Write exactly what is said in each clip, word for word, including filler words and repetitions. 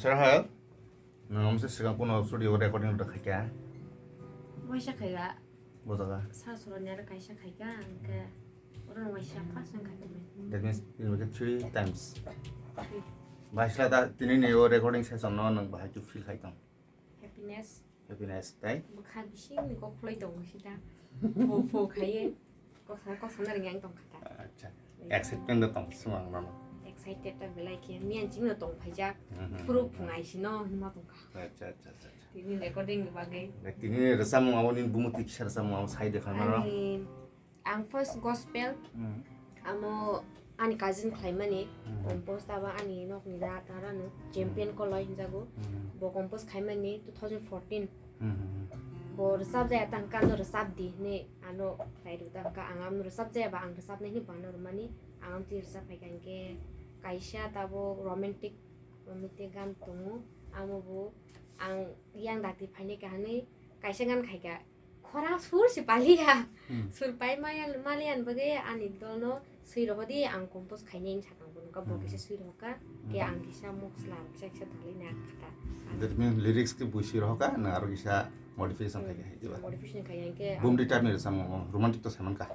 Sir Hayal, nwng omse swkang kuno studio recording rwkha kha? Waisa khaika. Bo jaga? Sir Suranya aro kaisa khaika, hwnkhe oro waisa first wng khaika. That means, tini three times. Three. Baisla da tini ni o recording session no nwng bahai khe feel khai tong? Happiness. Happiness, tai? Bwkha bising ni kok khlai tongo sida. Pho pho khaiye. Kosa kosa na ringyang tong kha ta. Acha. Excitement da tong sung ang nono. Excited ta belai khe miyan ching no tong phaijak. Mhm. Phuru phung ai sino hima tong kha. Acha, acha, acha, acha. Tini recording ni bagwi. Tini rwchapmung abo ni bumung twi kisa rwchapmung abo sai de kha mano. Ani Ang first gospel, hmm, amo ani cousin khlaimani, hmm, compose abo ani nokni da tarano champion, hmm, koloi hinjago. Hmm. Bo compose khaimani two thousand fourteen. Hmm. Bo rwchap jaya tangka ano rwchap di hini ano khlai rw tangka ang amo rwchap jaya ba ang rwchapnai hini bo ano rwmani ang amtwi rwchap phaikha hinkhe kaisa tabo romantic romantic gan tongo amo bo ang yang dakti phainai kha hinwi kaisa gan khaikha. Khorang sur se paliya. Hmm. Sur pai maya, maliyan bagwi ani dolno swi rohodi ang compose khainai wngkha ang bono. Bo kisa, hmm, swi rohka, khe, hmm, ang kisa mosla kisa kisa dalwi na khata. That means lyrics khe bui swi rohka, na aro kisa modification, hmm, khaikha hai, diba? Modification khai ang khe. Bumdi ang type ni rwchapmung, romantic to saimankha.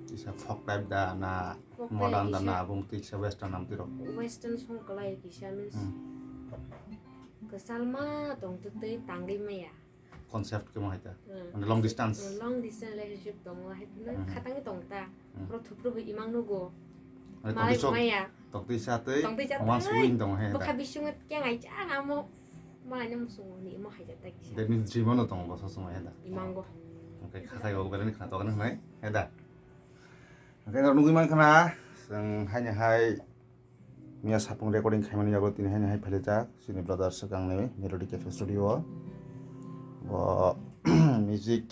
Kisa folk type da na, folk type modern da kisa na, bumdi kisa western amtwi rok. Western song kwlai kisa means, hmm, kwchalma tongtwtwi tangwi maya. Concept khe mo hai ta. Hmm. Mane long distance. Long distance relationship tongo, hai phano, hmm, khatangwi tong ta. Hmm. Boro thupru bo imang nugo. Mane malai tongtwi sok, maya. Tongtwi satwi, tongtwi satwi, oman suwing tongo hai ta. Bwkha bisingo keng ai cha amo. Malai no musungo ni imo hai jata kisa. That means dream no tongo boso sumai hai ta. Imango. Okay, khakhai go beren khna tokna hnai hai ta. Okay, nugwi man khna, chwng haini hai Miya sapung recording khaimani yago tini haino hai phailaijak chini brother swkangni Melody Cafe Studio o. Bo music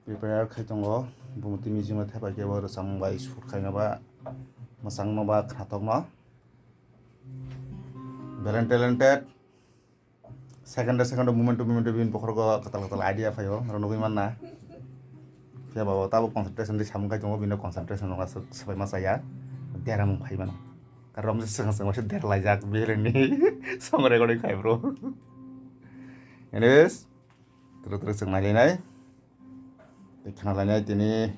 prepare khai tongo, bumti music no thepai khe bo rwchapmung bai shoot khaina ba mwchangno ba khnatokno. Belai talented. Second second moment to moment bini bokhorok katal katal idea phaio, oro nugwi manna. Phiya ba o tabuk concentration di samung khai tongo, bini concentration no aswk swbai ma chaya, deramung phai mano. Karon se swkang swkang se derlaijak bini song recording khai bro. Anyways, twrwk twrwk chwng nailainai. Tei khna lainai tini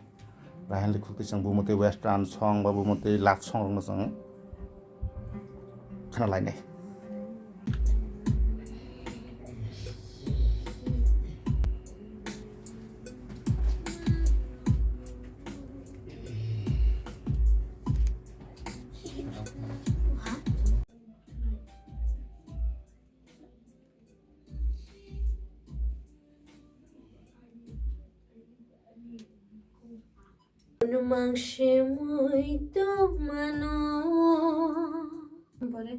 Rahan Likhuk tei chwng bumutwi western song ba bumutwi love song rokno chwng khna lainai. Nwng mangsimui tongmano. Bole.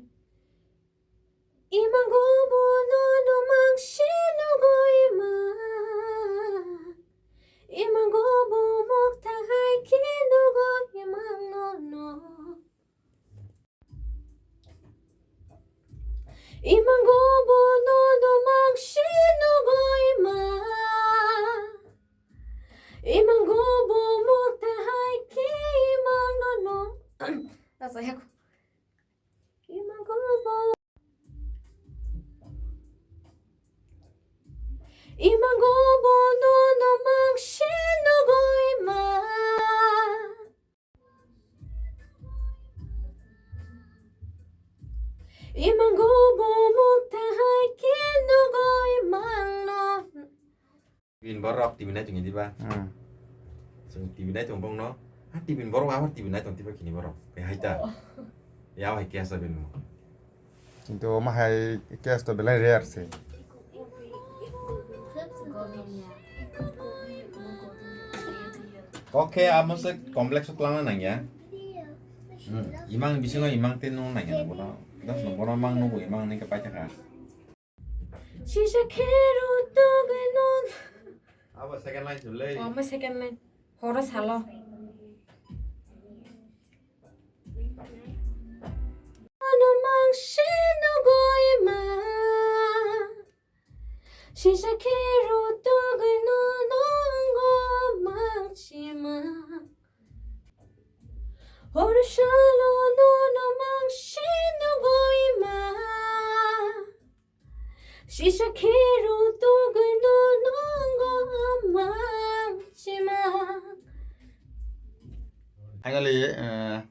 Imango bono nwng mangsi nugui man. Imango bo mukthang hai khe nugui man nono. Imango bono nwng mangsi nugui man. Imango bo mukthang hai khe imang nono. Asa yak. Imango bo. Imango bono nwng mangsi nugui man. Imango bo mukthang hai khe nugui mangno. Tibin borok T V nai tongdi ba? Hmm. Chwng T V nai tong bongno. Ha tibin borok abar T V nai tong tiba kini borok. Hai ta. Oh. Ya hai kesa bin mo. Kintu omo hai case to belai rare se. Kok khe amo se complex o twlangna nangya. Hmm, imang bisingo imang tin nung nangya bono. Das no bono mang nugo imang ni kapai thaka. Sisa khe ro to gano. Abo second line se le. Oh, mo second line. Horo salo. Ano mangsi nugui ma. Sisa khe ro to gano nongo mangsi ma. Hor salo nono mangse nugui ma. Sisa khe rw tugui nono mangse ma. Finally, eh,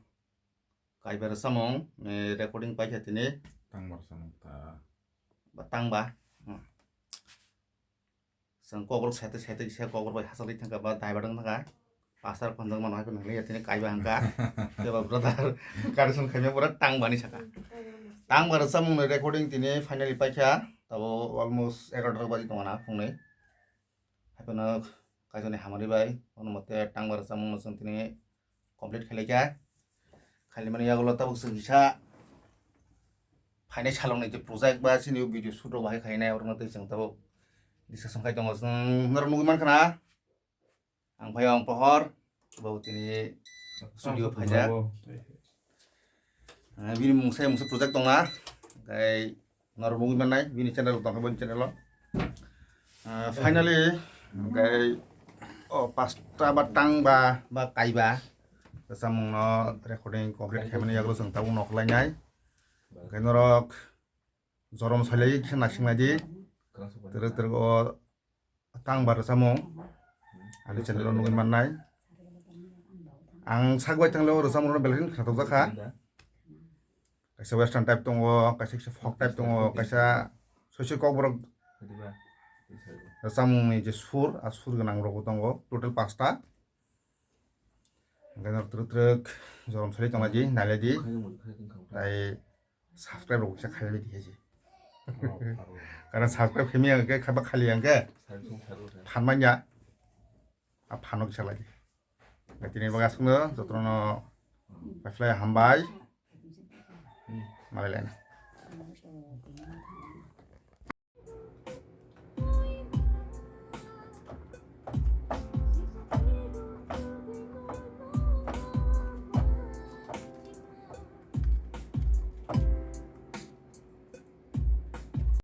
kaiba rwchapmung, eh, recording paikha tini. Tangba rwchapmung ta. Ba tangba. Hmm. Chwng kokrok sete sete kisa kokrok bai hachal thangkha ba daiba thangkha. Pastor khonjak mano hai phano hinwi tini kaiba hangkha. Keba brother condition khaimya pura tangbani saka. Tangba rwchapmung ni recording tini finally paikha. Tabo almost egaroh baji tongna phungni. Hai phano kaisoni hamari bai ono mote tangba rwchapmung no chwng tini complete khailai kha. Khalimani yagulo tabuk chwng kisa phainai salong ni je project ba chini video shoot rok bahai khainai, oro no tei chwng tabuk discussion khai tongo. Chwng norok nugui mankha na, ang phai ang pohor, bo tini studio phaijak. Ah, bini mungsa mungsa project tongna, tei norok nugui mannai bini channel tongkha, bini channel o. Ah, finally, hwnkhe o pasta ba tang ba, ba kaiba rwchapmung no recording complete khaimani yagulo chwng tabuk nok lainai. Hwnkhe norok jorom sailai kisa naising nai di. Twrwk twrwk o tangba rwchapmung ani channel o nugui mannai. Ang sak bai thanglai o rwchapmung rok belai kheno khnatok jak kha. Kaisa western type tongo, kaisa kisa folk type tongo, kaisa soi soi kokborok rwchapmung ni je sur, a sur gwnang rok bo tongo, total pasta. Hwnkhe norok twrwk twrwk jorom sari tonglaidi, nailaidi. Tai subscribe rok kisa khailai di khaisi. Karon subscribe khaimya hwnkhe khaiba khali hwnkhe phan manya. A phano kisa lai di. Tini bagwi aswkno jotono paiphlai hambai. Malai laina.